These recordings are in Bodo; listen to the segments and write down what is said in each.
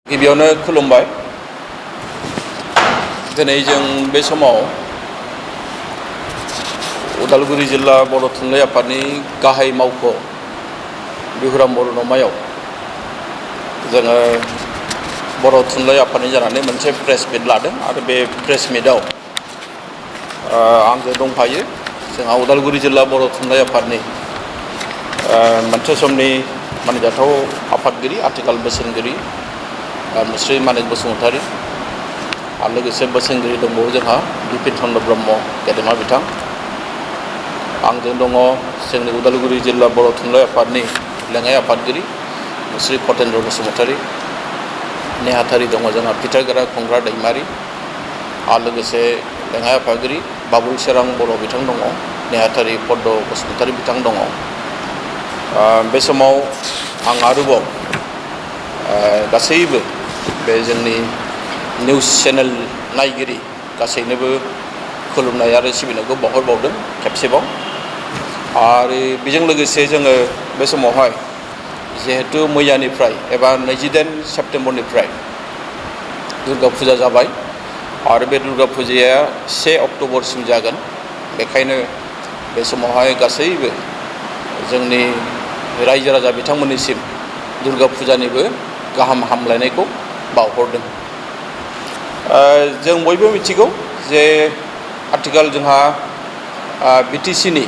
गिबियावनो खुलुमबाय। दिनै जों बे समाव उदालगुरि जिल्ला बर' थुनलाइ आफादनि गाहाय मावख' बिहुराम बर' न'मायाव जोङो बर' थुनलाइ आफादनि जानानै मोनसे प्रेस मिट लादों आरो बे प्रेस मिटआव आंजों दंफायो जोंहा उदालगुरि जिल्ला बर' थुनलाइ आफादनि मोनसे समनि मानिजाथाव आफादगिरि आथिखाल बोसोनगिरि मुस्रि मानिक बसुमतारी आरो लोगोसे बोसोनगिरि दंबावो जोंहा बिपिन चन्द्र ब्रह्म गेदेमा बिथां। आंजों दङ जोंनि उदालगुरि जिल्ला बर' थुनलाइ आफादनि लेङाइ आफादगिरि मुस्रि कटेन्द्र बसुमतारी, नेहाथारि दङ जोंहा फिथागोरा खुंग्रा दैमारि आरो लोगोसे लेङाइ आफादगिरि बाबुल सेरां बर' बिथां दङ, नेहाथारि पद्म बसुमतारी बिथां दङ। बे समाव आं आरोबाव गासैबो बे जोंनि निउस चेनेल नायगिरि गासैनोबो खुलुमनाय आरो सिबिनायखौ बावहरबावदों खेबसेबाव। आरो बेजों लोगोसे जोङो बे समावहाय जिहेतु मैयानिफ्राय एबा 28 सेप्तेम्बरनिफ्राय दुर्गा फुजा जाबाय आरो बे दुर्गा फुजाया 1 अक्ट'बरसिम जागोन। बेखायनो बे समावहाय गासैबो जोंनि रायजो राजा बिथांमोननिसिम दुर्गा फुजानिबो गाहाम हामलायनायखौ बावहरदों। जों बयबो मिथिगौ जे आथिखाल जोंहा बिटिसिनि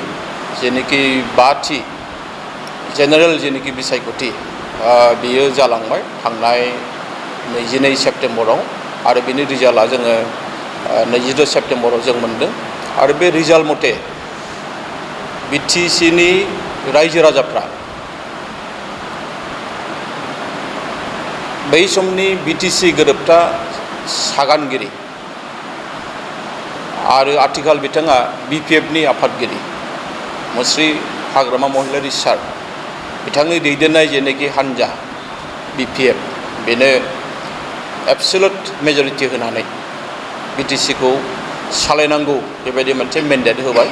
जेनोखि 5थि जेनेरेल जेनोखि बिसायख'थि बियो जालांबाय थांनाय 22 सेप्तेम्बराव आरो बिनि रिजाल्टआ जोङो 22 सेप्तेम्बराव जों मोनदों। आरो बे रिजाल्ट मथे बिटिसिनि रायजो राजाफ्रा बै समनि बिटिसि गोरोबथा सागानगिरि आरो आथिखाल बिथाङा बिपिएफनि आफादगिरि मुस्रि हाग्रामा महिलारि सार बिथांनि दैदेननाय जेनोखि हान्जा बिपिएफ बेनो एबसुलुट मेजरिटि होनानै बिटिसिखौ सालायनांगौ बेबायदि मोनसे मेन्डेट होबाय।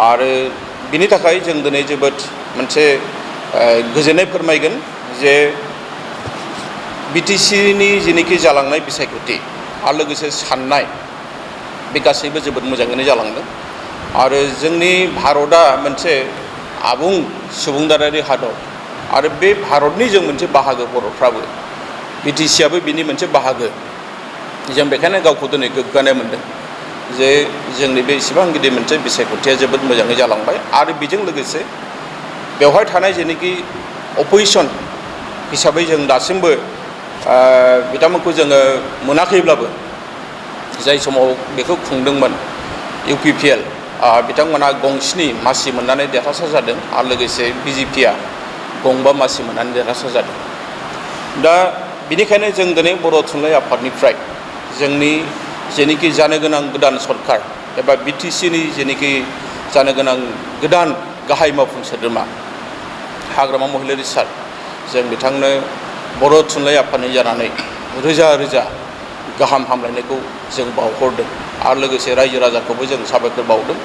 आरो बिनि थाखाय जों दिनै जोबोद मोनसे गोजोननाय फोरमायगोन जे बिटिसिनि जेनोखि जालांनाय बिसायख'थि आरो लोगोसे साननाय बे गासैबो जोबोद मोजाङैनो जालांदों। आरो जोंनि भारतआ मोनसे आबुं सुबुंदारारि हादर आरो बे भारतनि जों मोनसे बाहागो बर'फ्राबो बिटिसिआबो बिनि मोनसे बाहागो। जों बेखायनो गावखौ दिनै गोग्गानाय मोनदों जे जोंनि बे इसेबां गिदिर मोनसे बिसायख'थिया जोबोद मोजाङै जालांबाय। आरो बेजों लोगोसे बेवहाय थानाय जेनोखि अपोजिसन हिसाबै जों दासिमबो बिथांमोनखौ जोङो मोनाखैब्लाबो जाय समाव बेखौ खुंदोंमोन इउपिपिएल बिथांमोना गंस्नि मासि मोननानै देरहासार जादों आरो लोगोसे बिजेपिआ गंबा मासि मोननानै देरहासार जादों। दा बिनिखायनो जों दिनै बर' थुनलाइ आफादनिफ्राय जोंनि जेनोखि जानो गोनां गोदान सरकार एबा बिटिसिनि जेनोखि जानो गोनां गोदान गाहाय मावफुं सोद्रोमा हाग्रामा महिलारि सार जों बिथांनो बर' थुनलाइ आफादनि जानानै रोजा रोजा गाहाम हामलायनायखौ जों बावहरदों। आरो लोगोसे रायजो राजाखौबो जों साबायखर बावदों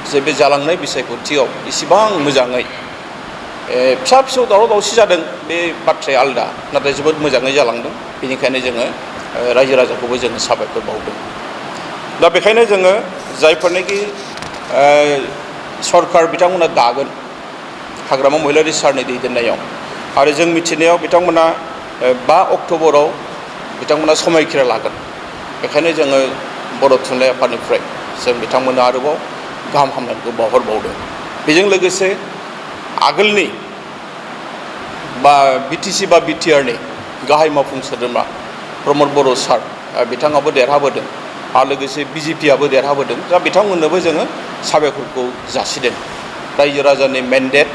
जे बे जालांनाय बिसायख'थियाव इसिबां मोजाङै फिसा फिसौ दावराव दावसि जादों बे बाथ्राया आलदा, नाथाय जोबोद मोजाङै जालांदों। बेनिखायनो जोङो रायजो राजाखौबो जोङो साबायखर बावदों। दा बेखायनो जोङो जायफोरनाखि सरकार बिथांमोना दागोन हाग्रामा महिलारि सारनि दैदेननायाव आरो जों मिथिनायाव बिथांमोना 5 अक्ट'बराव बिथांमोना समायखिरा लागोन। बेखायनो जोङो बर' थुनलाइ आफादनिफ्राय जों बिथांमोननो आरोबाव गाहाम हामलायनायखौ बावहरबावदों। बेजों लोगोसे आगोलनि बिटिसि बा बिटिआरनि गाहाय मावफुं सोद्रोमा प्रमद बर' सार बिथाङाबो देरहाबोदों आरो लोगोसे बिजेपिआबो देरहाबोदों। दा बिथांमोननोबो जोङो साबायखरखौ जासिदों। रायजो राजानि मेन्डेट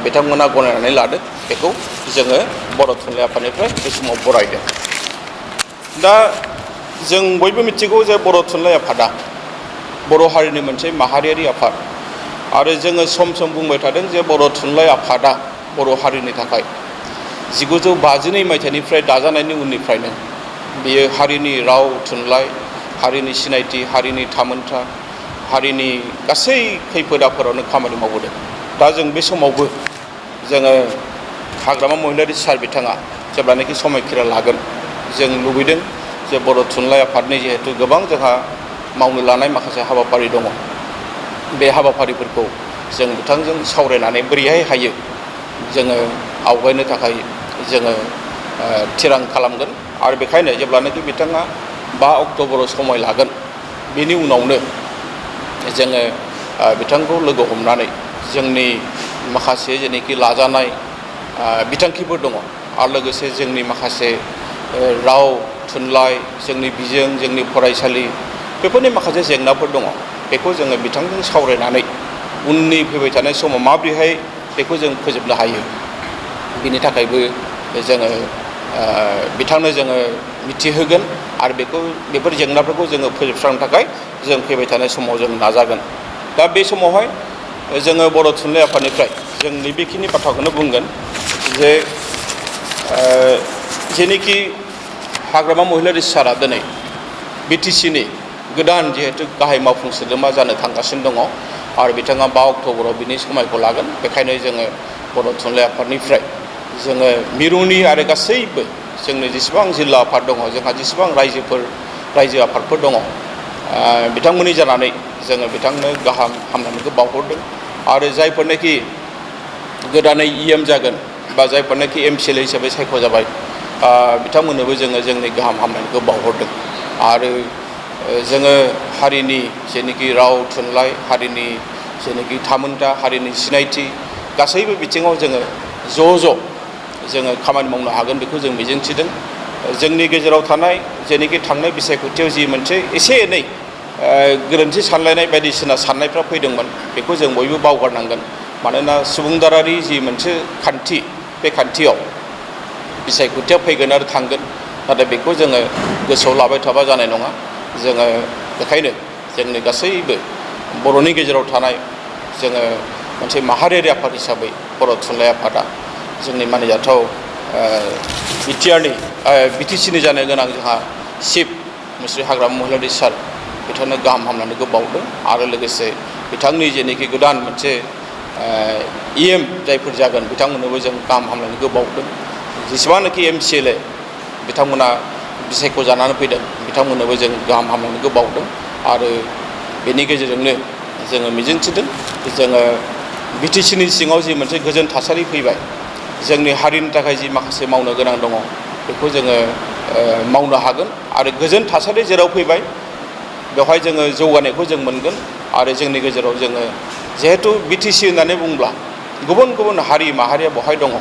बिथांमोना गनायनानै लादों, बेखौ जोङो बर' थुनलाइ आफादनिफ्राय बे समाव बरायदों। दा जों बयबो मिथिगौ जे बर' थुनलाइ आफादा बर' हारिनि मोनसे माहारियारि आफाद आरो जोङो सम सम बुंबाय थादों जे बर' थुनलाइ आफादा बर' हारिनि थाखाय 1952 मायथाइनिफ्राय दाजानायनि उननिफ्रायनो बियो हारिनि राव थुनलाइ, हारिनि सिनायथि, हारिनि थामोनथा, हारिनि गासै खैफोद आफोदावनो खामानि मावबोदों। दा जों बे समावबो जोङो हाग्रामा महिलारि सार बिथाङा जेब्लानाखि समायखिरा लागोन जों लुबैदों जे बर' थुनलाइ आफादनि जिहेतु गोबां जोंहा मावनो लानाय माखासे हाबाफारि दङ बे हाबाफारिफोरखौ जों बिथांजों सावरायनानै बोरैहाय हायो जोङो आवगायनो थाखाय जोङो थिरां खालामगोन आरो बेखायनो जेब्लानाखि बिथाङा 5 अक्ट'बराव समय लागोन बेनि उनावनो जोङो बिथांखौ लोगो हमनानै जोंनि माखासे जेनोखि लाजानाय बिथांखिफोर दङ आरो लोगोसे जोंनि माखासे राव थुनलाइ जोंनि बिजों जोंनि फरायसालि बेफोरनि माखासे जेंनाफोर दङ बेखौ जोङो बिथांजों सावरायनानै उननि फैबाय थानाय समाव माबोरैहाय बेखौ जों फोजोबनो हायो बिनि थाखायबो जोङो बिथांनो जोङो मिथिहोगोन आरो बेफोर जेंनाफोरखौ जोङो फोजोबस्रांनो थाखाय जों फैबाय थानाय समाव जों नाजागोन। दा बे समावहाय जोङो बर' थुनलाइ आफादनिफ्राय जों नैबेखिनि बाथ्राखौनो बुंगोन जे जेनोखि हाग्रामा महिलारि सारा दिनै बिटिसिनि गोदान जिहेतु गाहाय मावफुं सोद्रोमा जानो थांगासिनो दङ आरो बिथाङा 5 अक्ट'बराव बिनि समायखौ लागोन। बेखायनो जोङो बर' थुनलाइ आफादनिफ्राय जोङो मिरुनि आरो गासैबो जोंनि जेसेबां जिल्ला आफाद दङ जोंहा जेसेबां रायजो आफादफोर दङ बिथांमोननि जानानै जोङो बिथांनो गाहाम हामलायनायखौ बावहरदों आरो जायफोरनाखि गोदानै EM जागोन बा जायफोरनाखि MCLA हिसाबै सायख'जाबाय बिथांमोननोबो जोङो जोंनि गाहाम हामलायनायखौ बावहरदों आरो जोङो हारिनि जेनोखि राव थुनलाइ हारिनि जेनोखि थामोनथा हारिनि सिनायथि गासैबो बिथिङाव जोङो जोङो खामानि मावनो हागोन बेखौ जों मिजिंथिदों। जोंनि गेजेराव थानाय जेनोखि थांनाय बिसायख'थियाव जि मोनसे एसे एनै गोरोन्थि सानलायनाय बायदिसिना साननायफ्रा फैदोंमोन बेखौ जों बयबो बावगारनांगोन। मानोना सुबुंदारारि जि मोनसे खान्थि बे खान्थियाव बिसायख'थिया फैगोन आरो थांगोन नाथाय बेखौ जोङो गोसोआव लाबाय थाबा जानाय नङा। जोङो बेखायनो जोंनि गासैबो बर'नि गेजेराव थानाय जोङो मोनसे माहारियारि आफाद हिसाबै बर' थुनलाइ आफादा जोंनि मानिजाथाव बिटिसिनि जानो गोनां जोंहा चिफ मुस्रि हाग्रामा महिलारि सार बिथांनो गाहाम हामलायनायखौ बावदों आरो लोगोसे बिथांनि जेनोखि गोदान मोनसे EM जायफोर जागोन बिथांमोननोबो जों गाहाम हामलायनायखौ बावदों। जेसेबांनाखि MCLA बिथांमोना बिसायख' जानानै फैदों बिथांमोननोबो जों गाहाम हामलायनायखौ बावदों आरो बेनि गेजेरजोंनो जोङो मिजिंथिदों जोङो बिटिसिनि सिङाव जि मोनसे गोजोन थासारि फैबाय जोंनि हारिनि थाखाय जि माखासे मावनो गोनां दङ बेखौ जोङो मावनो हागोन आरो गोजोन थासारि जेराव फैबाय बेवहाय जोङो जौगानायखौ जों मोनगोन आरो जोंनि गेजेराव जोङो जिहेथु बिटिसि होननानै बुङोब्ला गुबुन गुबुन हारि माहारिया बेवहाय दङ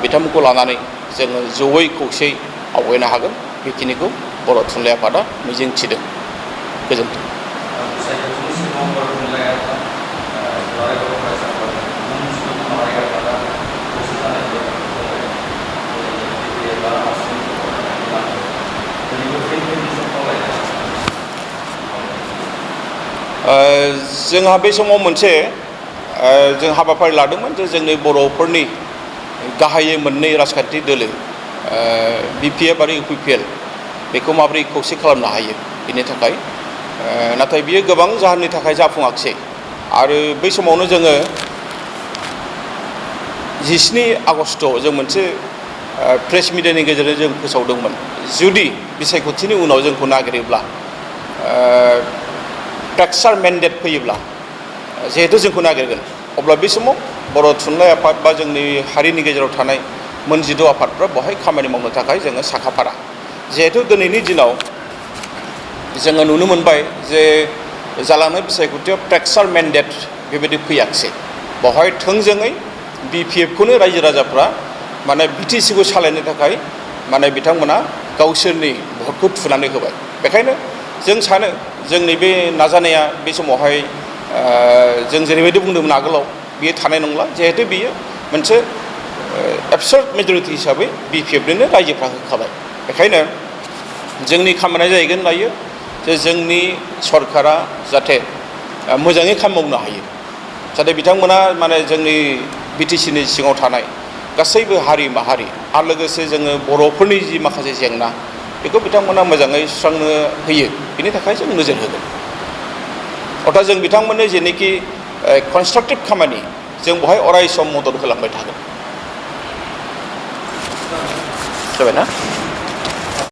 बिथांमोनखौ लानानै जोङो जयै खौसेयै आवगायनो हागोन बेखिनिखौ बर' थुनलाइ आफादा मिजिंथिदों। गोजोन्थों। जोंहा बे समाव मोनसे जों हाबाफारि लादोंमोन जे जोंनि बर'फोरनि गाहायै मोननै राजखान्थि दोलो BPF आरो UPPL बेखौ माबोरै खौसे खालामनो हायो बेनि थाखाय नाथाय बियो गोबां जाहोननि थाखाय जाफुङाखिसै आरो बै समावनो जोङो 17 आगस्टआव जों मोनसे प्रेस मिडियानि गेजेरजों जों फोसावदोंमोन जुदि बिसायख'थिनि उनाव जोंखौ नागिरोब्ला टेक्सार मेन्डेट फैयोब्ला जिहेतु जोंखौ नागिरगोन अब्ला बे समाव बर' थुनलाइ आफाद बा जोंनि हारिनि गेजेराव थानाय मोन 16 आफादफ्रा बेवहाय खामानि मावनो थाखाय जोङो साखाफारा जिहेतु दिनैनि दिनाव जोङो नुनो मोनबाय जे जालांनाय बिसायख'थियाव टेक्सार मेन्डेट बेबायदि फैयाखिसै बेवहाय थोंजोङै BPFखौनो रायजो राजाफ्रा माने बिटिसिखौ सालायनो थाखाय माने बिथांमोना गावसोरनि भटखौ थुनानै होबाय। बेखायनो जों सानो जोंनि बे नाजानाया बे समावहाय जों जेरैबायदि बुंदोंमोन आगोलाव बियो थानाय नंला जिहेतु बियो मोनसे एबसार्ड मेजरिटि हिसाबै BPFनोनो रायजोफ्रा होखाबाय। बेखायनो जोंनि खामानिया जाहैगोन दायो जे जोंनि सरकारा जाहाथे मोजाङै खामानि मावनो हायो जाहाथे बिथांमोना माने जोंनि बिटिसिनि सिङाव थानाय गासैबो हारि माहारि आरो लोगोसे जोङो बर'फोरनि जि माखासे जेंना बेखौ बिथांमोना मोजाङै सुस्रांनो होयो बिनि थाखाय जों नोजोर होगोन। अर्थात जों बिथांमोननो जेनोखि कनस्ट्राक्टिभ खामानि जों बेवहाय अराय सम मदद होलांबाय थागोन। जाबाय ना?